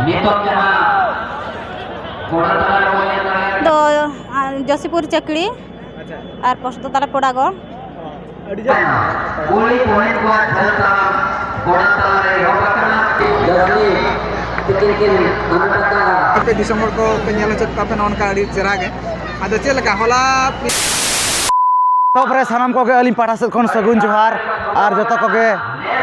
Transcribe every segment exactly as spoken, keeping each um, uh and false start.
ᱱᱤᱛᱚᱜ ᱡᱟᱦᱟᱸ ᱠᱚᱲᱟ ᱛᱟᱞᱟ ᱨᱮᱵᱚᱱ ᱧᱮᱞ ᱫᱟᱲᱮᱭᱟᱜ ᱫᱚ, ᱟ, ᱡᱳᱥᱤᱯᱩᱨ ᱪᱟᱹᱠᱲᱤ᱾ ᱟᱪᱪᱷᱟ᱾ ᱟᱨ ᱯᱳᱥᱴ ᱫᱚ ᱛᱟᱞᱮ ᱯᱚᱲᱟᱜᱚᱲ᱾ ᱟᱹᱰᱤ ᱡᱟᱹᱥᱛᱤ᱾ ᱠᱩᱲᱤ ᱠᱚᱲᱟ ᱠᱚᱣᱟᱜ ᱡᱷᱟᱹᱞ ᱛᱟᱲᱟᱢ ᱠᱚᱲᱟ ᱛᱟᱞᱟ ᱨᱮ ᱮᱦᱚᱵ ᱟᱠᱟᱱᱟ᱾ ᱡᱟᱹᱥᱛᱤ ᱛᱤᱠᱤᱱ ᱠᱤᱱ ᱟᱱᱟᱴ ᱟᱠᱟᱫᱼᱟ᱾ ᱟᱯᱮ ᱫᱤᱥᱚᱢ ᱦᱚᱲ ᱠᱚ ᱯᱮ ᱧᱮᱞ ᱦᱚᱪᱚ ᱠᱚᱣᱟ ᱯᱮ ᱱᱚᱜᱼᱚ ᱱᱚᱝᱠᱟ ᱟᱹᱰᱤ ᱪᱮᱦᱨᱟ ᱜᱮ᱾ ᱟᱫᱚ ᱪᱮᱫ ᱞᱮᱠᱟ ᱦᱚᱞᱟ ᱛᱚᱵᱮ ᱨᱮ ᱥᱟᱱᱟᱢ ᱠᱚᱜᱮ ᱟᱹᱞᱤᱧ ᱯᱟᱦᱴᱟ ᱥᱮᱫ ᱠᱷᱚᱱ ᱥᱟᱹᱜᱩᱱ ᱡᱚᱦᱟᱨ ᱟᱨ ᱡᱚᱛᱚ ᱠᱚᱜᱮ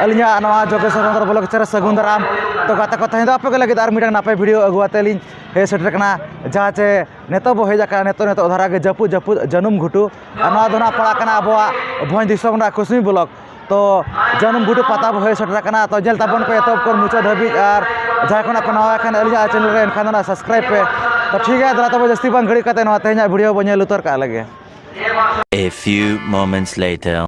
ᱟᱹᱞᱤᱧᱟᱜ ᱱᱚᱣᱟ ᱡᱳᱜᱮᱥᱣᱚᱨ ᱪᱚᱸᱫᱽᱨᱚ ᱵᱞᱚᱜ ᱪᱮᱱᱮᱞ ᱨᱮ ᱥᱟᱹᱜᱩᱱ ᱫᱟᱨᱟᱢ᱾ ᱛᱚ ᱜᱟᱛᱮ ᱠᱚ, ᱛᱮᱦᱮᱧ ᱫᱚ ᱟᱯᱮ ᱠᱚ ᱞᱟᱹᱜᱤᱫ ᱟᱨ ᱢᱤᱫᱴᱟᱝ ᱱᱟᱯᱟᱭ ᱵᱷᱤᱰᱤᱭᱳ ᱟᱹᱜᱩ ᱟᱛᱮ ᱞᱤᱧ ᱦᱮᱡ ᱥᱮᱴᱮᱨ ᱠᱟᱱᱟ, ᱡᱟᱦᱟᱸ ᱪᱮ ᱱᱤᱛᱚᱜ ᱵᱚ ᱦᱮᱡ ᱟᱠᱟᱱᱟ, ᱱᱤᱛᱚᱜ, ᱱᱤᱛᱚᱜ ᱫᱷᱟᱨᱟ ᱜᱮ ᱡᱟᱹᱯᱩᱫ, ᱡᱟᱹᱯᱩᱫ ᱡᱟᱹᱱᱩᱢ ᱜᱷᱩᱴᱩ᱾ ᱟᱨ ᱱᱚᱣᱟ ᱫᱚ ᱱᱟᱜ ᱯᱟᱲᱟᱜ ᱠᱟᱱᱟ ᱟᱵᱚᱣᱟᱜ ᱵᱷᱚᱸᱡᱽ ᱫᱤᱥᱚᱢ ᱨᱮᱱᱟᱜ ᱠᱩᱥᱢᱤ ᱵᱞᱚᱠ᱾ ᱛᱚ ᱡᱟᱹᱱᱩᱢ ᱜᱷᱩᱴᱩ ᱯᱟᱛᱟ ᱵᱚ ᱦᱮᱡ ᱥᱮᱴᱮᱨ ᱟᱠᱟᱱᱟ᱾ ᱛᱚ ᱧᱮᱞ ᱛᱟᱵᱚᱱ ᱯᱮ ᱮᱛᱚᱦᱚᱵ ᱠᱷᱚᱱ ᱢᱩᱪᱟᱹᱫ ᱫᱷᱟᱹᱵᱤᱡ, ᱟᱨ ᱡᱟᱦᱟᱸᱭ ᱠᱷᱚᱱᱟᱜ ᱯᱮ ᱱᱟᱣᱟ ᱠᱷᱟᱱ ᱟᱹᱞᱤᱧᱟᱜ ᱪᱮᱱᱮᱞ ᱨᱮ, ᱮᱱᱠᱷᱟᱱ ᱫᱚ ᱱᱟᱜ ᱥᱟᱵᱥᱠᱨᱟᱭᱤᱵᱽ ᱯᱮ᱾ ᱛᱚ ᱴᱷᱤᱠ ᱜᱮᱭᱟ, ᱫᱮᱞᱟ ᱛᱚᱵᱮ ᱡᱟᱹᱥᱛᱤ ᱵᱟᱝ ᱜᱷᱟᱹᱲᱤᱡ ᱠᱟᱛᱮ ᱱᱚᱣᱟ ᱛᱮᱦᱮᱧᱟᱜ ᱵᱷᱤᱰᱤᱭᱳ ᱵᱚ ᱧᱮᱞ ᱩᱛᱟᱹᱨ ᱠᱟᱜ ᱞᱮᱜᱮ᱾ A few moments later.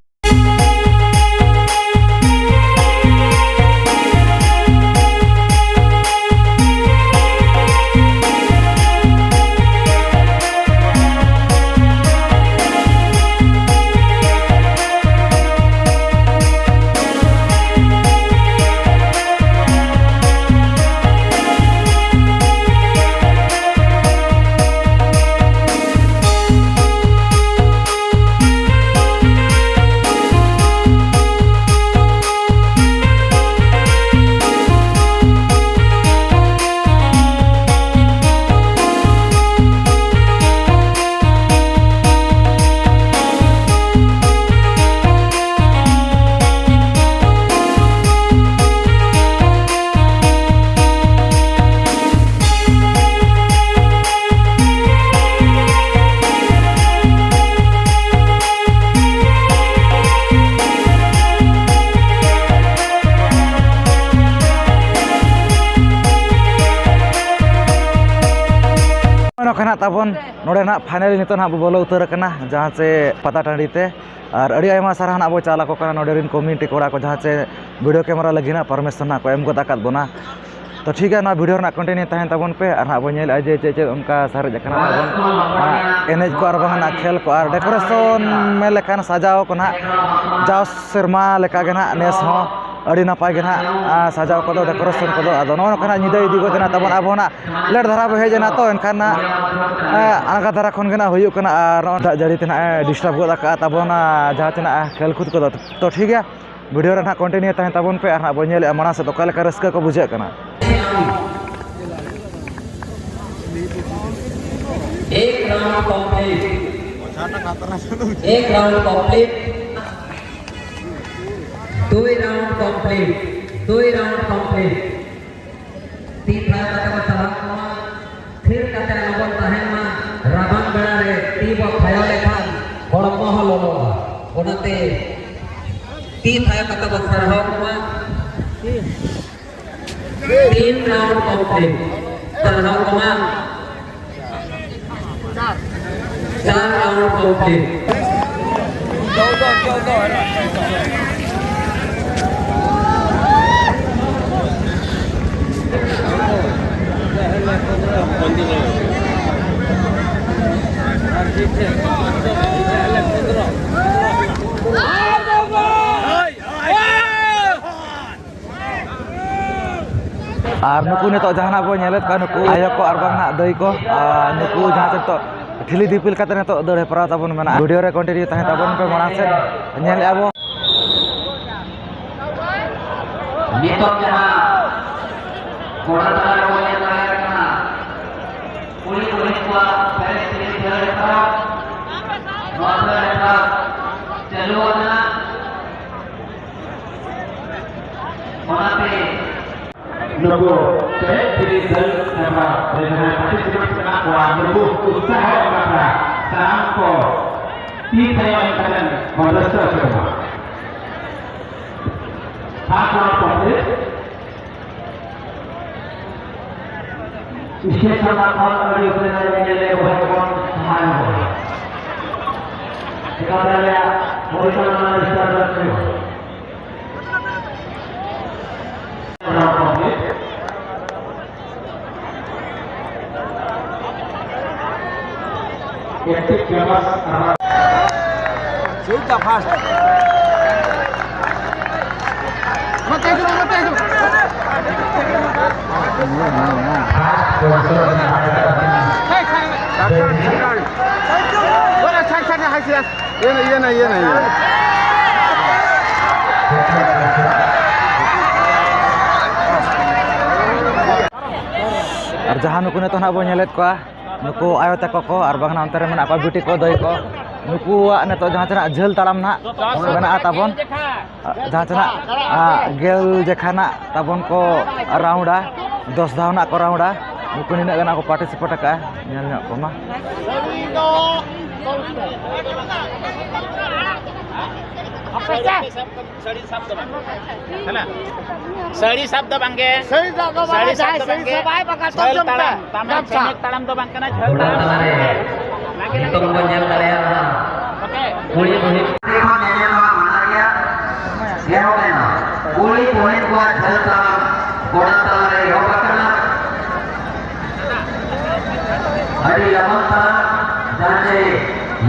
ᱱᱚᱜᱼᱚᱭ ᱱᱚᱝᱠᱟ ᱱᱟᱜ ᱛᱟᱵᱚᱱ ᱱᱚᱰᱮ ᱱᱟᱜ finally ᱱᱤᱛᱚᱜ ᱱᱟᱜ ᱵᱚ ᱵᱚᱞᱚ ᱩᱛᱟᱹᱨ ᱟᱠᱟᱱᱟ ᱡᱟᱦᱟᱸ ᱪᱮ ᱯᱟᱛᱟ ᱴᱟᱺᱰᱤ ᱛᱮ᱾ ᱟᱨ ᱟᱹᱰᱤ ᱟᱭᱢᱟ ᱥᱟᱨᱦᱟᱣ ᱱᱟᱜ ᱵᱚ ᱪᱟᱞ ᱟᱠᱚ ᱠᱟᱱᱟ ᱱᱚᱰᱮ ᱨᱮᱱ committee ᱠᱚᱲᱟ ᱠᱚ, ᱡᱟᱦᱟᱸ ᱪᱮ video camera ᱞᱟᱹᱜᱤᱫ ᱱᱟᱜ permission ᱱᱟᱜ ᱠᱚ ᱮᱢ ᱜᱚᱫ ᱟᱠᱟᱫ ᱵᱚᱱᱟ᱾ ᱛᱚ ᱴᱷᱤᱠ ᱜᱮᱭᱟ, ᱱᱚᱣᱟ video ᱨᱮᱱᱟᱜ continue ᱛᱟᱦᱮᱱ ᱛᱟᱵᱚᱱ ᱯᱮ, ᱟᱨ ᱱᱟᱜ ᱵᱚ ᱧᱮᱞᱮᱫᱼᱟ ᱡᱮ ᱪᱮᱫ ᱪᱮᱫ ᱚᱱᱠᱟ ᱥᱟᱨᱮᱡ ᱟᱠᱟᱱᱟ ᱛᱟᱵᱚᱱ, ᱟᱨ ᱮᱱᱮᱡ ᱠᱚ ᱟᱨ ᱵᱟᱝ ᱱᱟᱜ ᱠᱷᱮᱞ ᱠᱚ ᱟᱨ decoration ᱢᱮᱱ ᱞᱮᱠᱷᱟᱱ ᱥᱟᱡᱟᱣ ᱠᱚ ᱱᱟᱜ ᱡᱟᱣ ᱥᱮᱨᱢᱟ ᱞᱮᱠᱟ ᱜᱮ ᱱᱟᱜ ᱱᱮᱥ ᱦᱚᱸ ᱟᱹᱰᱤ ᱱᱟᱯᱟᱭ ᱜᱮ ᱱᱟᱦᱟᱜ, ᱟᱨ ᱥᱟᱡᱟᱣ ᱠᱚᱫᱚ, decoration ᱠᱚᱫᱚ᱾ ᱟᱫᱚ ᱱᱚᱜᱼᱚ ᱱᱚᱝᱠᱟ ᱱᱟᱦᱟᱜ ᱧᱤᱫᱟᱹ ᱤᱫᱤ ᱜᱚᱫ ᱮᱱᱟ ᱛᱟᱵᱚᱱ, ᱟᱵᱚ ᱱᱟᱦᱟᱜ late ᱫᱷᱟᱨᱟ ᱵᱚ ᱦᱮᱡ ᱮᱱᱟ, ᱛᱚ ᱮᱱᱠᱷᱟᱱ ᱱᱟᱦᱟᱜ, ᱮ, ᱟᱬᱜᱟ ᱫᱷᱟᱨᱟ ᱠᱷᱚᱱ ᱜᱮ ᱱᱟᱦᱟᱜ ᱦᱩᱭᱩᱜ ᱠᱟᱱᱟ᱾ ᱟᱨ ᱱᱚᱜᱼᱚᱭ ᱫᱟᱜ ᱡᱟᱹᱲᱤ ᱛᱮ ᱱᱟᱦᱟᱜ ᱮ disturb ᱜᱚᱫ ᱟᱠᱟᱫᱼᱟ ᱛᱟᱵᱚᱱᱟ ᱡᱟᱦᱟᱸ ᱛᱤᱱᱟᱹᱜ ᱠᱷᱮᱞ ᱠᱩᱫ ᱠᱚᱫᱚ᱾ ᱛᱚ ᱴᱷᱤᱠ ᱜᱮᱭᱟ, video ᱨᱮ ᱱᱟᱦᱟᱜ continue ᱛᱟᱦᱮᱱ ᱛᱟᱵᱚᱱ ᱯᱮ, ᱟᱨ ᱱᱟᱦᱟᱜ ᱵᱚᱱ ᱧᱮᱞᱮᱫᱼᱟ ᱢᱟᱲᱟᱝ ᱥᱮᱫ ᱚᱠᱟ ᱞᱮᱠᱟ ᱨᱟᱹᱥᱠᱟᱹ ᱠᱚ ᱵᱩᱡᱷᱟᱹᱜ ᱠᱟᱱᱟ᱾ एक राउंड कंप्लीट। एक राउंड कंप्लीट। दुई राउंड कंप्लीट। दुई राउंड कंप्लीट। ᱛᱤ ᱛᱷᱟᱭᱚ ᱠᱟᱛᱮ ᱵᱚ ᱥᱟᱨᱦᱟᱣ ᱠᱚᱢᱟ᱾ ᱛᱷᱤᱨ ᱠᱟᱛᱮ ᱟᱞᱚᱵᱚᱱ ᱛᱟᱦᱮᱱ ᱢᱟ᱾ ᱨᱟᱵᱟᱝ ᱵᱮᱲᱟ ᱨᱮ ᱛᱤ ᱵᱚ ᱛᱷᱟᱭᱚ ᱞᱮᱠᱷᱟᱱ ᱦᱚᱲᱢᱚ ᱦᱚᱸ ᱞᱚᱞᱚᱜᱼᱟ᱾ ᱚᱱᱟᱛᱮ ᱛᱤ ᱛᱷᱟᱭᱚ ᱠᱟᱛᱮ ᱵᱚ ᱥᱟᱨᱦᱟᱣ ᱠᱚᱢᱟ᱾ तीन राउंड कंप्लीट। ᱥᱟᱨᱦᱟᱣ ᱠᱚᱢᱟ। चार राउंड कंप्लीट। ᱟᱨ ᱱᱩᱠᱩ ᱱᱤᱛᱚᱜ ᱡᱟᱦᱟᱱᱟᱜ ᱵᱚ ᱧᱮᱞᱮᱫ ᱠᱚᱣᱟ, ᱱᱩᱠᱩ ᱟᱭᱳ ᱠᱚ ᱟᱨ ᱵᱟᱝ ᱱᱟᱜ ᱫᱟᱹᱭ ᱠᱚ, ᱟᱨ ᱱᱩᱠᱩ ᱡᱟᱦᱟᱸ ᱛᱮ ᱱᱤᱛᱚᱜ ᱴᱷᱤᱞᱤ ᱫᱤᱯᱤᱞ ᱠᱟᱛᱮ ᱱᱤᱛᱚᱜ ᱫᱟᱹᱲ ᱦᱮᱯᱨᱟᱣ ᱛᱟᱵᱚᱱ ᱢᱮᱱᱟᱜᱼᱟ᱾ ᱵᱷᱤᱰᱤᱭᱳ ᱨᱮ ᱠᱚᱱᱴᱤᱱᱤᱭᱩ ᱛᱟᱦᱮᱸ ᱛᱟᱵᱚᱱ ᱯᱮ, ᱢᱟᱲᱟᱝ ᱥᱮᱫ ᱧᱮᱞᱮᱫᱼᱟ ᱵᱚ᱾ ᱱᱤᱛᱚᱜ ᱡᱟᱦᱟᱸ ᱜᱚᱰᱟ ᱛᱟᱞᱟ ᱨᱮᱵᱚᱱ ᱧᱮᱞ ᱫᱟᱲᱮᱭᱟᱜ ᱠᱟᱱᱟ, ᱠᱩᱲᱤ ᱠᱩᱲᱤ ᱠᱚᱣᱟᱜ ᱯᱮᱨᱮᱡ ᱯᱮᱨᱮᱡ ᱫᱟᱹᱲ ᱦᱮᱯᱨᱟᱣ, ᱱᱚᱣᱟ ᱫᱟᱹᱲ ᱦᱮᱯᱨᱟᱣ ᱪᱟᱹᱞᱩ ᱟᱠᱟᱱᱟ᱾ ᱚᱱᱟᱛᱮ ᱱᱩᱠᱩ ᱯᱮᱨᱮᱡ ᱯᱮᱨᱮᱡ ᱫᱟᱹᱲ ᱦᱮᱯᱨᱟᱣ ᱨᱮ ᱡᱟᱦᱟᱸᱭ ᱯᱟᱨᱴᱤᱥᱤᱯᱮᱴ ᱢᱮᱱᱟᱜ ᱠᱚᱣᱟ, ᱱᱩᱠᱩ ᱩᱛᱥᱟᱦᱚ ᱮᱢ ᱠᱟᱛᱮ ᱥᱟᱱᱟᱢ ᱠᱚ ᱛᱤ ᱛᱷᱟᱭᱚ ᱮᱢ ᱠᱟᱛᱮ ᱵᱚᱱ ᱨᱟᱹᱥᱠᱟᱹ ᱦᱚᱪᱚ ᱠᱚᱣᱟ᱾ First round complete. ᱥᱴᱮᱡ ᱥᱟᱢᱟᱝ ᱠᱷᱚᱱ ᱟᱹᱰᱤ ᱩᱥᱟᱹᱨᱟ ᱧᱮᱧᱮᱞ ᱞᱮ ᱵᱚᱦᱮᱞ ᱠᱚ ᱥᱟᱢᱟᱝ ᱠᱚ᱾ ᱪᱮᱠᱟ ᱫᱟᱲᱮᱭᱟᱜ ᱯᱚᱨᱤᱪᱟᱞᱚᱱᱟ ᱨᱮ ᱥᱴᱟᱨ ᱦᱩᱭᱩᱜᱼᱟ᱾ ᱮᱠᱴᱤᱵᱷ ᱠᱮᱢᱯᱟᱥ ᱟᱨ ᱥᱩᱵᱤᱫᱷᱟ ᱯᱷᱟᱥᱴ᱾ ᱟᱨ ᱡᱟᱦᱟᱸ ᱱᱩᱠᱩ ᱱᱤᱛᱚᱜ ᱱᱟᱦᱟᱜ ᱵᱚᱱ ᱧᱮᱞᱮᱫ ᱠᱚᱣᱟ, ᱱᱩᱠᱩ ᱟᱭᱳ ᱛᱟᱠᱚ ᱠᱚ ᱟᱨ ᱵᱟᱝ ᱚᱱᱛᱮ ᱨᱮ ᱢᱮᱱᱟᱜ ᱠᱚᱣᱟ ᱵᱤᱴᱤ ᱠᱚ, ᱫᱟᱹᱭ ᱠᱚ, ᱱᱩᱠᱩᱣᱟᱜ ᱱᱤᱛᱚᱜ ᱡᱟᱦᱟᱸ ᱛᱤᱱᱟᱹᱜ ᱡᱷᱟᱹᱞ ᱛᱟᱲᱟᱢ ᱱᱟᱦᱟᱜ ᱢᱮᱱᱟᱜᱼᱟ ᱛᱟᱵᱚᱱ, ᱡᱟᱦᱟᱸ ᱛᱤᱱᱟᱹᱜ, ᱟ, ᱜᱮᱞ ᱡᱮᱠᱷᱟ ᱱᱟᱜ ᱛᱟᱵᱚᱱ ᱠᱚ ᱨᱟᱣᱩᱱᱰᱟ, ᱫᱚᱥ ᱫᱷᱟᱣ ᱱᱟᱜ ᱠᱚ ᱨᱟᱣᱩᱱᱰᱟ, ᱱᱩᱠᱩ ᱱᱤᱱᱟᱹᱜ ᱜᱟᱱ ᱠᱚ ᱯᱟᱨᱴᱤᱥᱤᱯᱮᱴ ᱟᱠᱟᱫᱼᱟ, ᱧᱮᱞ ᱧᱚᱜ ᱠᱚᱢᱟ᱾ ᱥᱟᱹᱲᱤ ᱥᱟᱵ ᱫᱚ ᱵᱟᱝ᱾ ᱦᱮᱸ? ᱥᱟᱹᱲᱤ ᱥᱟᱵ ᱫᱚ ᱵᱟᱝᱜᱮ᱾ ᱥᱟᱹᱲᱤ ᱥᱟᱵ ᱫᱚ ᱵᱟᱝᱟ, ᱥᱟᱹᱲᱤ ᱥᱟᱵ ᱫᱚ ᱡᱟᱦᱟᱸᱭ ᱥᱟᱹᱲᱤ ᱵᱟᱝᱜᱮ᱾ ᱥᱟᱵᱟᱭ, ᱵᱟᱠᱷᱟᱱ ᱛᱚᱞ ᱡᱷᱟᱹᱞ ᱡᱚᱢ ᱯᱮ᱾ ᱛᱟᱲᱟᱢ, ᱛᱟᱲᱟᱢ, ᱜᱟᱢᱪᱷᱟ᱾ ᱥᱮᱱᱮᱫ ᱛᱟᱲᱟᱢ ᱫᱚ ᱵᱟᱝ ᱠᱟᱱᱟ, ᱡᱷᱟᱹᱞ ᱛᱟᱲᱟᱢ᱾ ᱱᱤᱛᱚᱝ ᱵᱚᱱ ᱧᱮᱞ ᱫᱟᱲᱮᱭᱟᱜᱼᱟ, ᱠᱩᱲᱤ ᱵᱩᱲᱦᱤ ᱠᱷᱚᱱ ᱧᱮᱧᱮᱞ ᱢᱟ ᱢᱟᱱᱟ ᱜᱮᱭᱟ᱾ ᱮᱦᱚᱵ ᱮᱱᱟ᱾ ᱠᱩᱲᱤ ᱵᱩᱲᱦᱤ ᱠᱚᱣᱟᱜ ᱡᱷᱟᱹᱞ ᱛᱟᱲᱟᱢ ᱜᱚᱰᱟ ᱛᱟᱞᱟᱨᱮ ᱮᱦᱚᱵ ᱟᱠᱟᱱᱟ᱾ ᱟᱹᱰᱤ ᱞᱚᱜᱚᱱ ᱛᱟᱲᱟᱢ, ᱡᱟᱦᱟᱸ ᱪᱮ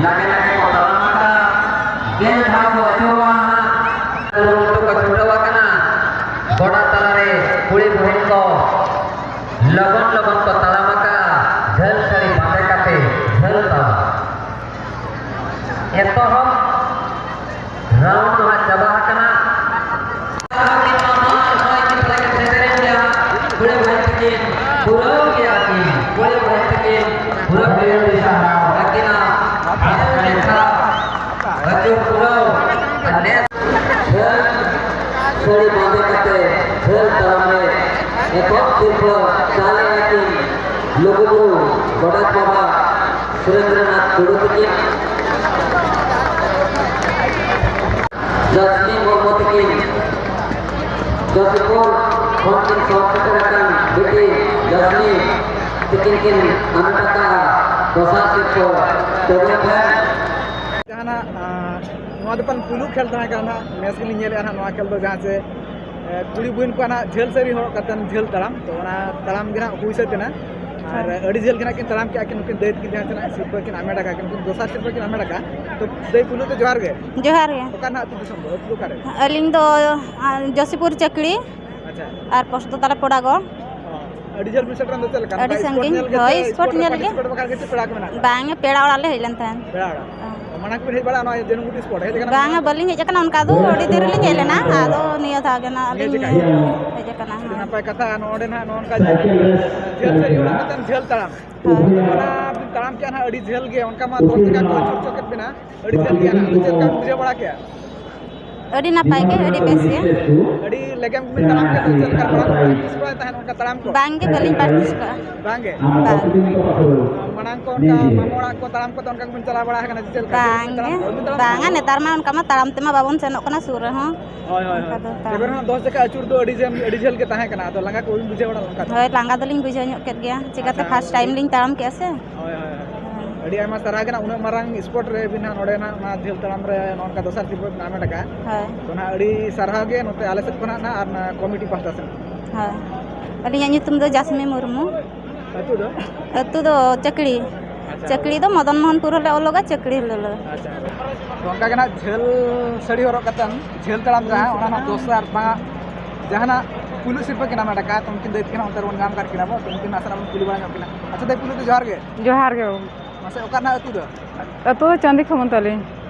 ᱞᱟᱜᱮ ᱞᱟᱜᱮ ᱠᱚ ᱛᱟᱲᱟᱢ ᱟᱠᱟᱫᱼᱟ, ᱜᱮᱞ ᱫᱷᱟᱣ ᱠᱚ ᱟᱹᱪᱩᱨᱚᱜᱼᱟ ᱦᱟᱸᱜ᱾ ᱠᱩᱨᱩᱢᱩᱴᱩ ᱠᱚ ᱪᱷᱩᱴᱟᱹᱣ ᱟᱠᱟᱱᱟ᱾ ᱜᱚᱰᱟ ᱛᱟᱞᱟᱨᱮ ᱠᱩᱲᱤ ᱵᱩᱦᱤᱱ ᱠᱚ ᱞᱚᱜᱚᱱ ᱞᱚᱜᱚᱱ ᱠᱚ ᱛᱟᱲᱟᱢ ᱟᱠᱟᱫᱼᱟ, ᱡᱷᱟᱹᱞ ᱥᱟᱹᱲᱤ ᱵᱟᱸᱫᱮ ᱠᱟᱛᱮ ᱡᱷᱟᱹᱞ ᱛᱟᱲᱟᱢ᱾ ᱮᱛᱚᱦᱚᱵ ᱨᱟᱣᱩᱱᱰ ᱫᱚ ᱦᱟᱸᱜ ᱪᱟᱵᱟ ᱟᱠᱟᱱᱟ᱾ ᱱᱚᱜᱼᱚᱭ ᱠᱤᱱ ᱛᱟᱞᱟ ᱠᱤᱱ ᱥᱮᱴᱮᱨᱮᱱ ᱜᱮᱭᱟ ᱦᱟᱸᱜ᱾ ᱠᱩᱲᱤ ᱵᱩᱦᱤᱱ ᱛᱟᱹᱠᱤᱱ ᱯᱩᱨᱟᱹᱣ ᱠᱮᱜᱼᱟ ᱠᱤᱱ᱾ ᱠᱩᱲᱤ ᱵᱩᱦᱤᱱ ᱛᱟᱹᱠᱤᱱ ᱯᱩᱨᱟᱹᱣ ᱠᱮᱜᱼᱟ ᱠᱤᱱ᱾ ᱟᱹᱠᱤᱱᱟᱜ ᱟᱹᱰᱤ ᱪᱮᱦᱨᱟ ᱟᱹᱪᱩᱨ ᱯᱩᱨᱟᱹᱣ᱾ ᱟᱨ ᱱᱮᱥ ᱡᱷᱟᱹᱞ ᱥᱟᱹᱲᱤ ᱵᱟᱸᱫᱮ ᱠᱟᱛᱮ ᱡᱷᱟᱹᱞ ᱛᱟᱲᱟᱢ ᱨᱮ ᱮᱛᱚᱦᱚᱵ ᱥᱤᱨᱯᱟᱹ ᱪᱟᱞ ᱮᱫᱼᱟ ᱠᱤᱱ ᱞᱩᱜᱩᱵᱩᱨᱩ ᱜᱚᱰᱮᱛ ᱵᱟᱵᱟ ᱥᱩᱨᱮᱱᱫᱨᱚᱱᱟᱛᱷ ᱴᱩᱰᱩ ᱛᱟᱹᱠᱤᱱ᱾ ᱡᱟᱥᱢᱤ ᱢᱩᱨᱢᱩ ᱛᱟᱹᱠᱤᱱ ᱡᱚᱥᱤᱯᱩᱨ ᱠᱷᱚᱱ ᱠᱤᱱ ᱥᱚᱦᱚᱨ ᱥᱮᱴᱮᱨ ᱟᱠᱟᱱ ᱵᱤᱴᱤ ᱡᱟᱥᱢᱤ ᱛᱟᱹᱠᱤᱱ ᱠᱤᱱ ᱦᱟᱢᱮᱴ ᱟᱠᱟᱫᱼᱟ ᱫᱚᱥᱟᱨ ᱥᱤᱨᱯᱟᱹ᱾ ᱛᱚᱵᱮ ᱠᱷᱟᱱ ᱡᱟᱦᱟᱱᱟᱜ, ᱟᱸ, ᱱᱚᱣᱟ ᱫᱚ ᱯᱟᱞᱮᱱ ᱯᱩᱭᱞᱩ ᱠᱷᱮᱞ ᱛᱟᱦᱮᱸ ᱠᱟᱱᱟ ᱱᱟᱦᱟᱜ, ᱱᱮᱥ ᱜᱮᱞᱤᱧ ᱧᱮᱞᱮᱫᱼᱟ ᱱᱟᱦᱟᱜ ᱱᱚᱣᱟ ᱠᱷᱮᱞ ᱫᱚ, ᱡᱟᱦᱟᱸ ᱪᱮ, ᱮ, ᱠᱩᱲᱤ ᱵᱚᱦᱤᱱ ᱠᱚᱣᱟᱜ ᱱᱟᱦᱟᱜ ᱡᱷᱟᱹᱞ ᱥᱟᱹᱲᱤ ᱦᱚᱨᱚᱜ ᱠᱟᱛᱮᱱ ᱡᱷᱟᱹᱞ ᱛᱟᱲᱟᱢ, ᱛᱚ ᱚᱱᱟ ᱛᱟᱲᱟᱢ ᱜᱮ ᱱᱟᱦᱟᱜ ᱦᱩᱭ ᱥᱟᱹᱛ ᱮᱱᱟ᱾ ᱟᱨ ᱟᱹᱰᱤ ᱡᱷᱟᱹᱞ ᱜᱮ ᱱᱟᱜ ᱠᱤᱱ ᱛᱟᱲᱟᱢ ᱠᱮᱜᱼᱟ ᱠᱤᱱ, ᱱᱩᱠᱤᱱ ᱫᱟᱹᱭ ᱛᱟᱹᱠᱤᱱ ᱡᱟᱦᱟᱸ ᱛᱤᱱᱟᱹᱜ ᱥᱤᱨᱯᱟᱹ ᱠᱤᱱ ᱦᱟᱢᱮᱴ ᱟᱠᱟᱫ, ᱠᱤᱱ ᱫᱚᱥᱟᱨ ᱥᱤᱨᱯᱟᱹ ᱠᱤᱱ ᱦᱟᱢᱮᱴ ᱟᱠᱟᱫ᱾ ᱛᱚ ᱫᱟᱹᱭ, ᱯᱩᱭᱞᱩ ᱛᱮ ᱡᱚᱦᱟᱨ ᱜᱮ᱾ ᱡᱚᱦᱟᱨ ᱜᱮ᱾ ᱚᱠᱟ ᱨᱮᱱᱟᱜ ᱟᱹᱛᱩ ᱫᱤᱥᱚᱢ ᱫᱚ? ᱟᱹᱛᱩ ᱫᱚ ᱚᱠᱟᱨᱮ? ᱟᱹᱞᱤᱧ ᱫᱚ, ᱟ, ᱡᱚᱥᱤᱯᱩᱨ ᱪᱟᱹᱠᱲᱤ᱾ ᱟᱪᱪᱷᱟ᱾ ᱟᱨ ᱯᱳᱥᱴ ᱫᱚ ᱛᱟᱞᱮ ᱯᱚᱰᱟᱜᱚᱲ᱾ ᱚ, ᱟᱹᱰᱤ ᱡᱷᱟᱹᱞ ᱵᱤᱱ ᱥᱮᱴᱮᱨᱮᱱ ᱫᱚ, ᱪᱮᱫ ᱞᱮᱠᱟ? ᱟᱹᱰᱤ ᱱᱚᱝᱠᱟ ᱥᱯᱳᱨᱴ ᱥᱟᱺᱜᱤᱧ, ᱧᱮᱞ ᱜᱮ ᱦᱳᱭ, ᱥᱮ ᱥᱯᱳᱨᱴ ᱥᱯᱳᱨᱴ ᱨᱮ ᱧᱮᱞ ᱜᱮ᱾ ᱯᱟᱨᱴᱤᱥᱤᱯᱮᱴ ᱵᱟᱠᱷᱨᱟ ᱜᱮ ᱪᱮᱫ ᱯᱮᱲᱟ ᱠᱚ ᱢᱮᱱᱟᱜ ᱠᱚᱣᱟ? ᱵᱟᱝ, ᱯᱮᱲᱟ ᱚᱲᱟᱜ ᱞᱮ ᱦᱮᱡ ᱞᱮᱱ ᱛᱟᱦᱮᱸᱫ᱾ ᱯᱮᱲᱟ ᱚᱲᱟᱜ᱾ ᱚ᱾ ᱚ, ᱢᱟᱲᱟᱝ ᱠᱚᱵᱤᱱ ᱦᱮᱡ ᱵᱟᱲᱟᱜᱼᱟ ᱱᱚᱣᱟ ᱡᱟᱹᱱᱩᱢᱜᱩᱴᱤ ᱥᱯᱳᱨᱴ? ᱦᱮᱡ ᱟᱠᱟᱱᱟ ᱵᱟᱝᱟ, ᱵᱤᱱ? ᱵᱟᱹᱞᱤᱧ ᱦᱮᱡ ᱟᱠᱟᱱᱟ, ᱚᱱᱠᱟ ᱫᱚ ᱟᱹᱰᱤ ᱫᱤᱱ ᱨᱮᱞᱤᱧ ᱦᱮᱡ ᱞᱮᱱᱟ, ᱟᱫᱚ ᱱᱤᱭᱟᱹ ᱫᱷᱟᱣ ᱜᱮ ᱱᱟᱜ ᱱᱤᱭᱟᱹ ᱞᱤᱧ ᱪᱮᱠᱟ? ᱦᱮᱡ ᱟᱠᱟᱱᱟ᱾ ᱟᱹᱰᱤ ᱦᱳᱭ᱾ ᱱᱟᱯᱟᱭ ᱠᱟᱛᱷᱟ, ᱱᱚᱜᱼᱚ ᱱᱚᱰᱮ ᱱᱟᱦᱟᱜ ᱱᱚᱜᱼᱚ ᱱᱚᱝᱠᱟ ᱡᱷᱟᱹᱞ ᱥᱟᱺᱜᱤᱧ ᱦᱚᱲ ᱢᱤᱫᱴᱟᱝ ᱡᱷᱟᱹᱞ ᱛᱟᱲᱟᱢ᱾ ᱦᱳᱭ᱾ ᱚᱱᱟ ᱵᱤᱱ ᱛᱟᱲᱟᱢ ᱠᱮᱜᱼᱟ ᱱᱟᱦᱟᱜ ᱟᱹᱰᱤ ᱡᱷᱟᱹᱞ ᱜᱮ, ᱚᱱᱠᱟ ᱢᱟ ᱫᱚᱥ ᱡᱟᱭᱜᱟ ᱠᱚ ᱟᱹᱪᱩᱨ ᱦᱚᱪᱚ ᱠᱮᱫ ᱵᱤᱱᱟ, ᱟᱹᱰᱤ ᱡᱷᱟᱹᱞ ᱜᱮᱭᱟ ᱱᱟᱦᱟᱜ, ᱟᱫᱚ ᱪᱮᱫ ᱞᱮᱠᱟ ᱵᱤᱱ ᱵᱩᱡᱷᱟᱹᱣ ᱵᱟᱲᱟ ᱠᱮᱜᱼᱟ? ᱟᱹᱰᱤ ᱱᱟᱯᱟᱭ ᱜᱮ, ᱟᱹᱰᱤ ᱵᱮᱥ ᱜᱮ᱾ ᱟᱹᱰᱤ ᱞᱮᱜᱮᱢ ᱜᱮᱵᱤᱱ ᱛᱟᱲᱟᱢ ᱠᱮᱫ ᱫᱚ, ᱪᱮᱫ ᱞᱮᱠᱟ ᱢᱟᱲᱟᱝ ᱠᱚ ᱯᱨᱮᱠᱴᱤᱥ ᱵᱟᱲᱟᱭ ᱛᱟᱦᱮᱸᱫ ᱚᱱᱠᱟ ᱛᱟᱲᱟᱢ ᱠᱚ? ᱵᱟᱝ ᱜᱮ, ᱵᱟᱹᱞᱤᱧ ᱯᱨᱮᱠᱴᱤᱥ ᱠᱟᱜᱼᱟ᱾ ᱵᱟᱝ ᱜᱮ? ᱵᱟᱝ᱾ ᱢᱟᱲᱟᱝ ᱠᱚ ᱚᱱᱠᱟ ᱢᱟᱢᱚ ᱚᱲᱟᱜ ᱠᱚ ᱛᱟᱲᱟᱢ ᱠᱚᱫᱚ ᱚᱱᱠᱟ ᱜᱮᱵᱤᱱ ᱪᱟᱞᱟᱣ ᱵᱟᱲᱟ ᱟᱠᱟᱱᱟ ᱥᱮ ᱪᱮᱫ ᱞᱮᱠᱟ? ᱵᱟᱝ ᱜᱮ᱾ ᱵᱟᱝᱟ, ᱱᱮᱛᱟᱨ ᱢᱟ ᱚᱱᱠᱟ ᱢᱟ ᱛᱟᱲᱟᱢ ᱛᱮᱢᱟ ᱵᱟᱵᱚᱱ ᱥᱮᱱᱚᱜ ᱠᱟᱱᱟ ᱥᱩᱨ ᱨᱮᱦᱚᱸ᱾ ᱦᱳᱭ, ᱦᱳᱭ, ᱚᱱᱠᱟ ᱦᱳᱭ᱾ ᱫᱚ ᱛᱟᱲᱟᱢ᱾ ᱮᱵᱟᱨ ᱦᱚᱸ ᱫᱚᱥ ᱡᱟᱭᱜᱟ ᱟᱹᱪᱩᱨ ᱫᱚ ᱟᱹᱰᱤ ᱡᱷᱟᱹᱞ, ᱟᱹᱰᱤ ᱡᱷᱟᱹᱞ ᱜᱮ ᱛᱟᱦᱮᱸ ᱠᱟᱱᱟ, ᱟᱫᱚ ᱞᱟᱸᱜᱟ ᱠᱚ ᱵᱟᱹᱵᱤᱱ ᱵᱩᱡᱷᱟᱹᱣ ᱵᱟᱲᱟ ᱞᱮᱱ ᱠᱷᱟᱱ? ᱦᱳᱭ, ᱞᱟᱸᱜᱟ ᱫᱚᱞᱤᱧ ᱵᱩᱡᱷᱟᱹᱣ ᱧᱚᱜ ᱠᱮᱫ ᱜᱮᱭᱟ, ᱪᱤᱠᱟᱹᱛᱮ ᱟᱪᱪᱷᱟ᱾ ᱯᱷᱟᱥᱴ ᱴᱟᱭᱤᱢ ᱞᱤᱧ ᱛᱟᱲᱟᱢ ᱠᱮᱜᱼᱟ ᱥᱮ᱾ ᱦᱳᱭ, ᱦᱳᱭ, ᱦᱳᱭ᱾ ᱦᱳᱭ᱾ ᱟᱹᱰᱤ ᱟᱭᱢᱟ ᱥᱟᱨᱦᱟᱣ ᱜᱮ ᱱᱟᱜ, ᱩᱱᱟᱹᱜ ᱢᱟᱨᱟᱝ ᱥᱯᱳᱨᱴ ᱨᱮ ᱟᱹᱵᱤᱱ ᱦᱟᱸᱜ ᱱᱚᱰᱮ ᱱᱟᱜ ᱚᱱᱟ ᱡᱷᱟᱹᱞ ᱛᱟᱲᱟᱢ ᱨᱮ ᱱᱚᱜᱼᱚ ᱱᱚᱝᱠᱟ ᱫᱚᱥᱟᱨ ᱥᱤᱨᱯᱟᱹ ᱵᱤᱱ ᱦᱟᱢᱮᱴ ᱟᱠᱟᱫᱼᱟ᱾ ᱦᱳᱭ᱾ ᱛᱚ ᱱᱟᱜ ᱟᱹᱰᱤ ᱥᱟᱨᱦᱟᱣ ᱜᱮ, ᱱᱚᱛᱮ ᱟᱞᱮ ᱥᱮᱫ ᱠᱷᱚᱱᱟᱜ ᱱᱟᱜ ᱟᱨ ᱚᱱᱟ ᱠᱚᱢᱤᱴᱤ ᱯᱟᱦᱴᱟ ᱥᱮᱫ᱾ ᱦᱳᱭ᱾ ᱟᱹᱞᱤᱧᱟᱜ ᱧᱩᱛᱩᱢ ᱫᱚ ᱡᱟᱥᱢᱤ ᱢᱩᱨᱢᱩ᱾ ᱟᱹᱛᱩ ᱫᱚ? ᱟᱹᱛᱩ ᱫᱚ ᱪᱟᱹᱠᱲᱤ᱾ ᱟᱪᱪᱷᱟ᱾ ᱪᱟᱹᱠᱲᱤ ᱫᱚ ᱢᱚᱫᱚᱱ ᱢᱳᱦᱚᱱᱯᱩᱨ ᱦᱚᱸᱞᱮ ᱚᱞᱚᱜᱟ, ᱪᱟᱹᱠᱲᱤ ᱦᱚᱸᱞᱮ ᱚᱞᱚᱜᱟ᱾ ᱟᱪᱪᱷᱟ᱾ ᱛᱚ ᱚᱱᱠᱟ ᱜᱮ ᱱᱟᱜ ᱡᱷᱟᱹᱞ ᱥᱟᱹᱲᱤ ᱦᱚᱨᱚᱜ ᱠᱟᱛᱮᱱ, ᱡᱷᱟᱹᱞ ᱛᱟᱲᱟᱢ ᱨᱮ ᱦᱟᱸᱜ ᱚᱱᱟ ᱱᱟᱜ ᱫᱚᱥᱟᱨ ᱵᱟᱝ ᱡᱟᱦᱟᱱᱟᱜ ᱯᱩᱭᱞᱩ ᱥᱤᱨᱯᱟᱹ ᱠᱤᱱ ᱦᱟᱢᱮᱴ ᱟᱠᱟᱫ, ᱛᱚ ᱩᱱᱠᱤᱱ ᱫᱟᱹᱭ ᱛᱟᱹᱠᱤᱱ ᱦᱟᱸᱜ ᱚᱱᱛᱮ ᱨᱮᱵᱚᱱ ᱧᱟᱢ ᱟᱠᱟᱫ ᱠᱤᱱᱟ ᱵᱚ, ᱛᱚ ᱩᱱᱠᱤᱱ ᱟᱥᱨᱟ ᱵᱚᱱ ᱠᱩᱞᱤ ᱵᱟᱲᱟ ᱧᱚᱜ ᱠᱤᱱᱟ᱾ ᱟᱪᱪᱷᱟ ᱫᱟᱹᱭ, ᱯᱩᱭᱞᱩ ᱫᱚ ᱡᱚᱦᱟᱨ ᱜᱮ᱾ ᱡᱚᱦᱟᱨ ᱜᱮ ᱵᱟᱹᱵᱩ᱾ ᱢᱟᱥᱮ ᱚᱠᱟ ᱨᱮᱱᱟᱜ ᱟᱹᱛᱩ ᱫᱚ? ᱟᱹᱛᱩ ᱫᱚ ᱪᱟᱸᱫᱤ ᱠᱷᱚᱢᱚᱱ ᱛᱟᱹᱞᱤᱧ᱾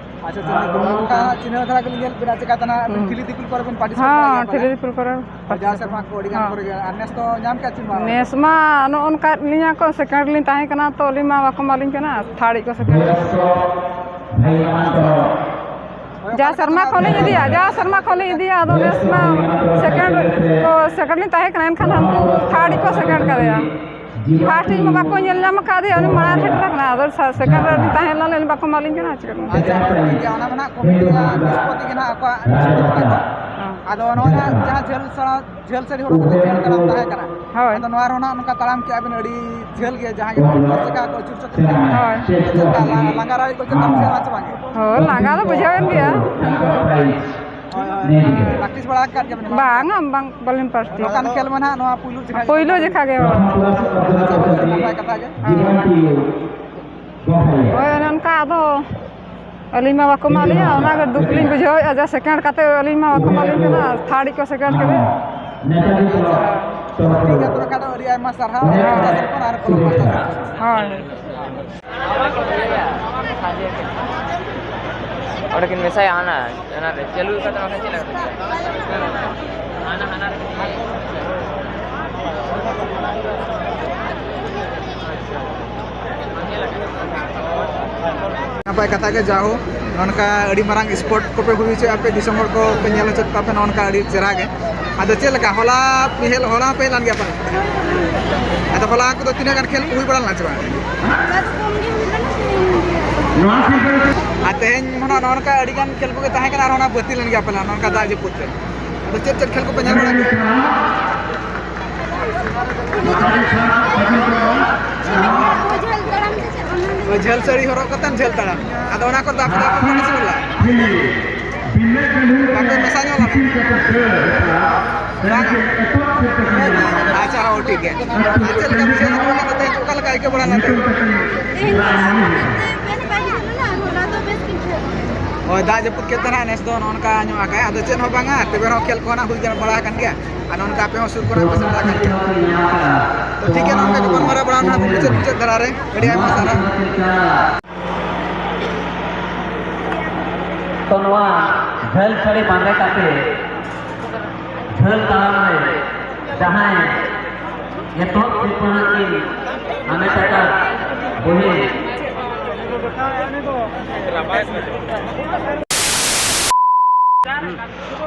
ᱟᱪᱪᱷᱟ, ᱪᱟᱸᱫᱤ ᱠᱷᱚᱢᱚᱱ᱾ ᱚᱱᱠᱟ ᱪᱤᱱᱦᱟᱹ ᱫᱷᱟᱨᱟ ᱜᱮᱞᱤᱧ ᱧᱮᱞ ᱵᱤᱱᱟ, ᱪᱮᱠᱟ ᱛᱮ ᱱᱟᱜ ᱟᱹᱵᱤᱱ ᱦᱩᱸ᱾ ᱴᱷᱤᱞᱤ ᱫᱤᱯᱤᱞ ᱠᱚᱨᱮ ᱵᱤᱱ ᱯᱟᱨᱴᱤᱥᱤᱯᱮᱴ ᱵᱟᱲᱟ ᱦᱚᱸ, ᱟᱠᱟᱫᱟ? ᱴᱷᱤᱞᱤ ᱫᱤᱯᱤᱞ ᱠᱚᱨᱮ ᱦᱳᱭ, ᱡᱟᱣ ᱯᱟᱨᱴᱤᱥᱤᱯᱮᱴ᱾ ᱥᱮᱨᱢᱟ ᱠᱚ ᱟᱹᱰᱤ ᱜᱟᱱ ᱦᱚᱸ᱾ ᱠᱚᱨᱮ ᱜᱮ᱾ ᱟᱨ ᱱᱮᱥ ᱫᱚ ᱧᱟᱢ ᱠᱮᱜᱼᱟ ᱪᱮ ᱵᱟᱝ? ᱱᱮᱥ ᱢᱟ ᱱᱚᱜᱼᱚ ᱱᱚᱝᱠᱟ ᱞᱤᱧᱟ ᱠᱚ, ᱥᱮᱠᱮᱱᱰ ᱞᱤᱧ ᱛᱟᱦᱮᱸ ᱠᱟᱱᱟ, ᱛᱚ ᱟᱹᱞᱤᱧ ᱢᱟ ᱵᱟᱠᱚ ᱮᱢᱟᱞᱤᱧ ᱠᱟᱱᱟ, ᱛᱷᱟᱨᱰ ᱠᱚ ᱥᱮᱠᱮᱱᱰ᱾ ᱦᱳᱭ, ᱡᱟ ᱚᱠᱟ ᱞᱮᱠᱟ ᱥᱮᱨᱢᱟ ᱛᱮ ᱠᱷᱚᱱ ᱞᱤᱧ ᱤᱫᱤᱭᱟ, ᱡᱟ ᱥᱮᱨᱢᱟ ᱠᱷᱚᱱ ᱞᱤᱧ ᱤᱫᱤᱭᱟ, ᱟᱫᱚ ᱱᱮᱥ ᱢᱟ ᱥᱮᱠᱮᱱᱰ ᱠᱚ, ᱥᱮᱠᱮᱱᱰ ᱞᱤᱧ ᱛᱟᱦᱮᱸ ᱠᱟᱱᱟ, ᱮᱱᱠᱷᱟᱱ ᱦᱟᱹᱱᱠᱩ ᱛᱷᱟᱨᱰ ᱠᱚ ᱥᱮᱠᱮᱱᱰ ᱠᱟᱫᱮᱭᱟ᱾ ᱯᱷᱟᱥᱴ ᱤᱧ ᱢᱟ ᱵᱟᱠᱚ ᱧᱮᱞ ᱧᱟᱢ ᱟᱠᱟᱫᱮᱭᱟ, ᱩᱱᱤ ᱢᱟᱲᱟᱝ ᱨᱮ ᱥᱮᱴᱮᱨ ᱟᱠᱟᱱᱟ᱾ ᱟᱫᱚ ᱥᱮ-, ᱥᱮᱠᱮᱱᱰ ᱨᱮ ᱩᱱᱤ ᱛᱟᱦᱮᱸ ᱞᱮᱱᱟ, ᱩᱱᱤ ᱵᱟᱠᱚ ᱮᱢᱟᱞᱤᱧ ᱠᱟᱱᱟ, ᱪᱤᱠᱟᱹ ᱠᱚ ᱢᱮᱛᱟᱭᱟ? ᱟᱪᱪᱷᱟ, ᱴᱷᱤᱠ ᱜᱮᱭᱟ, ᱚᱱᱟ ᱢᱟ ᱱᱟᱦᱟᱜ ᱠᱚᱢᱤᱴᱤᱭᱟᱜ ᱱᱤᱥᱯᱚᱛᱤ ᱜᱮ ᱱᱟᱦᱟᱜ ᱟᱠᱚᱣᱟᱜ ᱱᱤᱥᱯᱚᱛᱤ ᱛᱟᱠᱚ᱾ ᱦᱮᱸ᱾ ᱟᱫᱚ ᱱᱚᱣᱟ ᱱᱟᱦᱟᱜ ᱡᱟᱦᱟᱸ ᱡᱷᱟᱹᱞ ᱥᱟᱲᱟ-, ᱡᱷᱟᱹᱞ ᱥᱟᱹᱲᱤ ᱦᱚᱨᱚᱜ ᱠᱟᱛᱮ ᱡᱷᱟᱹᱞ ᱛᱟᱲᱟᱢ ᱛᱟᱦᱮᱸ ᱠᱟᱱᱟ᱾ ᱦᱳᱭ᱾ ᱟᱫᱚ ᱱᱚᱣᱟ ᱨᱮᱦᱚᱸ ᱱᱟᱦᱟᱜ ᱱᱚᱝᱠᱟ ᱛᱟᱲᱟᱢ ᱠᱮᱜᱼᱟ ᱵᱤᱱ, ᱟᱹᱰᱤ ᱡᱷᱟᱹᱞ ᱜᱮ, ᱡᱟᱦᱟᱸ ᱜᱮ ᱱᱚᱣᱟ ᱪᱮᱠᱟ ᱠᱚ ᱟᱹᱪᱩᱨ ᱪᱚ ᱠᱮᱫ ᱵᱤᱱᱟ᱾ ᱦᱳᱭ᱾ ᱪᱮᱫ ᱞᱮᱠᱟ ᱞᱟᱸᱜᱟ ᱨᱟᱲᱮᱡ ᱠᱚ ᱪᱮᱫ ᱞᱮᱠᱟ ᱵᱩᱡᱷᱟᱹᱣ ᱮᱱᱟ ᱥᱮ ᱵᱟᱝ? ᱦᱳᱭ, ᱞᱟᱸᱜᱟ ᱫᱚ ᱵᱩᱡᱷᱟᱹᱣ ᱮᱱ ᱜᱮᱭᱟ᱾ ᱯᱨᱮᱠᱴᱤᱥ ᱵᱟᱲᱟ ᱟᱠᱟᱫ ᱜᱮᱭᱟ ᱵᱮᱱ? ᱵᱟᱝᱟ, ᱵᱟᱝ, ᱵᱟᱹᱞᱤᱧ ᱯᱨᱮᱠᱴᱤᱥ᱾ ᱱᱚᱝᱠᱟᱱ ᱠᱷᱮᱞ ᱢᱟ ᱱᱟᱦᱟᱜ ᱱᱚᱣᱟ ᱯᱩᱭᱞᱩ ᱡᱮᱠᱷᱟ ᱯᱩᱭᱞᱩ ᱡᱮᱠᱷᱟ ᱜᱮ᱾ ᱱᱟᱯᱟᱭ ᱠᱟᱛᱷᱟ ᱜᱮ᱾ ᱦᱳᱭ, ᱚᱱᱮ ᱚᱱᱠᱟ ᱟᱫᱚ ᱟᱹᱞᱤᱧ ᱢᱟ ᱵᱟᱠᱚ ᱮᱢᱟ ᱞᱤᱧᱟ, ᱚᱱᱟᱜᱮ ᱫᱩᱠ ᱞᱤᱧ ᱵᱩᱡᱷᱟᱹᱣᱮᱫᱼᱟ ᱡᱮ ᱥᱮᱠᱮᱱᱰ ᱠᱟᱛᱮ ᱟᱹᱞᱤᱧ ᱢᱟ ᱵᱟᱠᱚ ᱮᱢᱟ ᱞᱤᱧ ᱠᱟᱱᱟ, ᱛᱷᱟᱨᱰ ᱠᱚ ᱥᱮᱠᱮᱱᱰ ᱠᱮᱫᱟ᱾ ᱴᱷᱤᱠ ᱜᱮᱭᱟ, ᱛᱚᱵᱮ ᱠᱷᱟᱱ ᱫᱚ ᱟᱹᱰᱤ ᱟᱭᱢᱟ ᱥᱟᱨᱦᱟᱣ᱾ ᱦᱳᱭ᱾ ᱚᱸᱰᱮ ᱠᱤᱱ ᱢᱮᱥᱟᱭᱟ, ᱦᱟᱱᱟ, ᱚᱱᱟ ᱨᱮ ᱪᱟᱹᱞᱩ ᱠᱟᱛᱮ ᱵᱟᱠᱷᱟᱱ ᱪᱮᱫ ᱞᱮᱠᱟ ᱠᱚ ᱪᱟᱞᱟᱜᱼᱟ? ᱦᱟᱱᱟ, ᱦᱟᱱᱟ ᱨᱮ᱾ ᱱᱟᱯᱟᱭ ᱠᱟᱛᱷᱟ ᱜᱮ, ᱡᱟᱦᱳ, ᱱᱚᱝᱠᱟ ᱟᱹᱰᱤ ᱢᱟᱨᱟᱝ ᱥᱯᱳᱨᱴ ᱠᱚᱯᱮ ᱦᱩᱭ ᱦᱚᱪᱚᱭᱟ, ᱟᱯᱮ ᱫᱤᱥᱚᱢ ᱦᱚᱲ ᱠᱚᱯᱮ ᱧᱮᱞ ᱦᱚᱪᱚ ᱠᱚᱣᱟ ᱯᱮ ᱱᱚᱝᱠᱟ ᱟᱹᱰᱤ ᱪᱮᱦᱨᱟ ᱜᱮ᱾ ᱟᱫᱚ ᱪᱮᱫ ᱞᱮᱠᱟ, ᱦᱚᱞᱟ ᱯᱮ ᱦᱮᱡ, ᱦᱚᱞᱟ ᱦᱚᱸᱯᱮ ᱦᱮᱡ ᱞᱮᱱ ᱜᱮᱭᱟ ᱯᱟᱞᱮ? ᱟᱫᱚ ᱦᱚᱞᱟ ᱠᱚᱫᱚ ᱛᱤᱱᱟᱹᱜ ᱜᱟᱱ ᱠᱷᱮᱞ ᱠᱚ ᱦᱩᱭ ᱵᱟᱲᱟ ᱞᱮᱱᱟ ᱥᱮ ᱵᱟᱝ? ᱟᱨ ᱛᱮᱦᱮᱧ ᱦᱚᱸ ᱱᱚᱜᱼᱚ ᱱᱚᱝᱠᱟ ᱟᱹᱰᱤ ᱜᱟᱱ ᱠᱷᱮᱞ ᱠᱚᱜᱮ ᱛᱟᱦᱮᱸ ᱠᱟᱱᱟ, ᱟᱨ ᱚᱱᱟ ᱵᱟᱹᱛᱤᱞ ᱞᱮᱱ ᱜᱮᱭᱟ ᱯᱟᱞᱮ, ᱱᱚᱝᱠᱟ ᱫᱟᱜ ᱡᱟᱹᱯᱩᱫ ᱛᱮ᱾ ᱟᱫᱚ ᱪᱮᱫ ᱪᱮᱫ ᱠᱷᱮᱞ ᱠᱚᱯᱮ ᱧᱮᱞ ᱵᱟᱲᱟ ᱠᱮᱫᱟ? ᱡᱷᱟᱹᱞ ᱥᱟᱹᱲᱤ ᱦᱚᱨᱚᱜ ᱠᱟᱛᱮᱢ ᱡᱷᱟᱹᱞ ᱛᱟᱲᱟᱢ᱾ ᱟᱫᱚ ᱚᱱᱟ ᱠᱚᱨᱮ ᱫᱚ ᱟᱯᱮ ᱫᱚ ᱵᱟᱯᱮ ᱯᱟᱨᱴᱤᱥᱤᱯᱮᱴ ᱞᱮᱫᱟ? ᱵᱟᱯᱮ ᱢᱮᱥᱟ ᱧᱚᱜ ᱞᱮᱱᱟ? ᱵᱟᱝ? ᱟᱪᱪᱷᱟ, ᱦᱳᱭ, ᱴᱷᱤᱠ ᱜᱮᱭᱟ᱾ ᱟᱨ ᱪᱮᱫ ᱞᱮᱠᱟ ᱵᱩᱡᱷᱟᱹᱣ ᱮᱱᱟ ᱛᱮᱦᱮᱧ? ᱪᱮᱫ ᱞᱮᱠᱟ ᱟᱹᱭᱠᱟᱹᱣ ᱵᱟᱲᱟ ᱞᱮᱱᱟ ᱛᱮᱦᱮᱧ? ᱛᱮᱦᱮᱧ ᱫᱚ ᱵᱮᱥ ᱵᱟᱭ ᱵᱩᱡᱷᱟᱹᱣ ᱞᱮᱱᱟ, ᱦᱚᱞᱟ ᱫᱚ ᱵᱮᱥ ᱜᱤᱧ ᱵᱩᱡᱷᱟᱹᱣ ᱠᱮᱫᱟ᱾ ᱦᱳᱭ, ᱫᱟᱜ ᱡᱟᱹᱯᱩᱫ ᱠᱮᱫ ᱛᱮ ᱱᱟᱦᱟᱜ ᱱᱮᱥ ᱫᱚ ᱱᱚᱜᱼᱚ ᱱᱚᱝᱠᱟ ᱧᱚᱜ ᱟᱠᱟᱫᱼᱟ᱾ ᱟᱫᱚ ᱪᱮᱫ ᱦᱚᱸ ᱵᱟᱝᱟ, ᱛᱚᱵᱮ ᱨᱮᱦᱚᱸ ᱠᱷᱮᱞ ᱠᱚ ᱱᱟᱦᱟᱜ ᱦᱩᱭ ᱵᱟᱲᱟ ᱟᱠᱟᱱ ᱜᱮᱭᱟ᱾ ᱟᱨ ᱱᱚᱜᱼᱚ ᱱᱚᱝᱠᱟ ᱟᱯᱮ ᱦᱚᱸ ᱥᱩᱨ ᱠᱚᱨᱮ ᱯᱮ ᱥᱮᱴᱮᱨ ᱟᱠᱟᱱ ᱜᱮᱭᱟ᱾ ᱛᱚ ᱴᱷᱤᱠ ᱜᱮᱭᱟ, ᱱᱚᱝᱠᱟ ᱜᱮ ᱜᱟᱯᱟᱞᱢᱟᱨᱟᱣ ᱵᱟᱲᱟ ᱱᱟᱦᱟᱜ ᱢᱩᱪᱟᱹᱫ, ᱢᱩᱪᱟᱹᱫ ᱫᱷᱟᱨᱟ ᱨᱮ᱾ ᱟᱹᱰᱤ ᱟᱭᱢᱟ ᱥᱟᱨᱦᱟᱣ᱾ ᱛᱚ ᱱᱚᱣᱟ ᱡᱷᱟᱹᱞ ᱥᱟᱹᱲᱤ ᱵᱟᱸᱫᱮ ᱠᱟᱛᱮ ᱡᱷᱟᱹᱞ ᱛᱟᱲᱟᱢ ᱨᱮ ᱡᱟᱦᱟᱸᱭ ᱮᱛᱚᱦᱚᱵ ᱥᱤᱨᱯᱟᱹ ᱠᱤᱱ ᱦᱟᱢᱮᱴ ᱟᱠᱟᱫ ᱵᱚᱦᱤᱱ᱾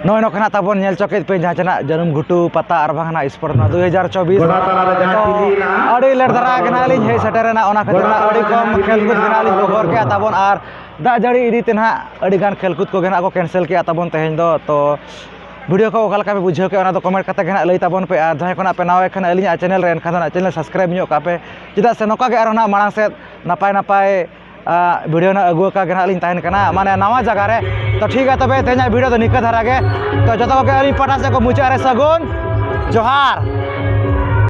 ᱱᱚᱜᱼᱚᱭ ᱱᱚᱝᱠᱟ ᱱᱟᱜ ᱛᱟᱵᱚᱱ ᱧᱮᱞ ᱪᱚ ᱠᱮᱫ ᱯᱮ ᱡᱟᱦᱟᱸ ᱪᱮ ᱱᱟᱜ ᱡᱟᱹᱱᱩᱢ ᱜᱷᱩᱴᱩ ᱯᱟᱛᱟ ᱟᱨ ᱵᱟᱝ ᱱᱟᱜ ᱥᱯᱳᱨᱴ ᱱᱚᱣᱟ ᱫᱩ ᱦᱟᱡᱟᱨ ᱪᱚᱵᱵᱤᱥ᱾ ᱜᱚᱰᱟ ᱛᱟᱞᱟ ᱨᱮ ᱡᱟᱦᱟᱸ ᱛᱚ ᱛᱤᱸᱜᱩᱭᱮᱱᱟ, ᱟᱹᱰᱤ ᱞᱮᱴ ᱫᱷᱟᱨᱟ ᱜᱮ ᱱᱟᱜ ᱞᱤᱧ ᱦᱮᱡ ᱥᱮᱴᱮᱨᱮᱱᱟ, ᱚᱱᱟ ᱠᱷᱟᱹᱛᱤᱨ ᱱᱟᱜ ᱟᱹᱰᱤ ᱠᱚᱢ ᱠᱷᱮᱞ ᱠᱚ ᱜᱮ ᱱᱟᱜ ᱞᱤᱧ ᱠᱚᱵᱷᱚᱨ ᱠᱮᱜᱼᱟ ᱛᱟᱵᱚᱱ, ᱟᱨ ᱫᱟᱜ ᱡᱟᱹᱲᱤ ᱤᱫᱤ ᱛᱮ ᱱᱟᱦᱟᱜ ᱟᱹᱰᱤ ᱜᱟᱱ ᱠᱷᱮᱞ ᱠᱩᱫ ᱠᱚᱜᱮ ᱱᱟᱦᱟᱜ ᱠᱚ ᱠᱮᱱᱥᱮᱞ ᱠᱮᱜᱼᱟ ᱛᱟᱵᱚᱱ ᱛᱮᱦᱮᱧ ᱫᱚ᱾ ᱛᱚ ᱵᱷᱤᱰᱤᱭᱳ ᱠᱚ ᱚᱠᱟ ᱞᱮᱠᱟ ᱯᱮ ᱵᱩᱡᱷᱟᱹᱣ ᱠᱮᱜᱼᱟ, ᱚᱱᱟ ᱫᱚ ᱠᱚᱢᱮᱱᱴ ᱠᱟᱛᱮ ᱜᱮ ᱱᱟᱦᱟᱜ ᱞᱟᱹᱭ ᱛᱟᱵᱚᱱ ᱯᱮ᱾ ᱟᱨ ᱡᱟᱦᱟᱸᱭ ᱠᱚ ᱱᱟᱦᱟᱜ ᱯᱮ ᱱᱟᱣᱟ ᱠᱷᱟᱱ ᱟᱹᱞᱤᱧᱟᱜ ᱪᱮᱱᱮᱞ ᱨᱮ, ᱮᱱᱠᱷᱟᱱ ᱫᱚ ᱱᱟᱦᱟᱜ ᱪᱮᱱᱮᱞ ᱥᱟᱵᱥᱠᱨᱟᱭᱤᱵᱽ ᱧᱚᱜ ᱠᱟᱜ ᱯᱮ, ᱪᱮᱫᱟᱜ ᱥᱮ ᱱᱚᱝᱠᱟ ᱜᱮ ᱟᱨᱦᱚᱸ ᱱᱟᱦᱟᱜ ᱢᱟᱲᱟᱝ ᱥᱮᱫ ᱱᱟᱯᱟᱭ ᱱᱟᱯᱟᱭ ᱵᱷᱤᱰᱤᱭᱳ ᱱᱟᱜ ᱟᱹᱜᱩ ᱟᱠᱟ ᱜᱮ ᱱᱟᱜ ᱞᱤᱧ ᱛᱟᱦᱮᱱ ᱠᱟᱱᱟ, ᱢᱟᱱᱮ ᱱᱟᱣᱟ ᱡᱟᱭᱜᱟ ᱨᱮ᱾ ᱛᱚ ᱴᱷᱤᱠ ᱜᱮᱭᱟ, ᱛᱚᱵᱮ ᱛᱮᱦᱮᱧᱟᱜ ᱵᱷᱤᱰᱤᱭᱳ ᱫᱚ ᱱᱤᱝᱠᱟᱹ ᱫᱷᱟᱨᱟ ᱜᱮ᱾ ᱛᱚ ᱡᱚᱛᱚ ᱠᱚᱜᱮ ᱟᱹᱞᱤᱧ ᱯᱟᱦᱴᱟ ᱥᱮᱫ ᱠᱚ ᱢᱩᱪᱟᱹᱫ ᱨᱮ ᱥᱟᱹᱜᱩᱱ ᱡᱚᱦᱟᱨ᱾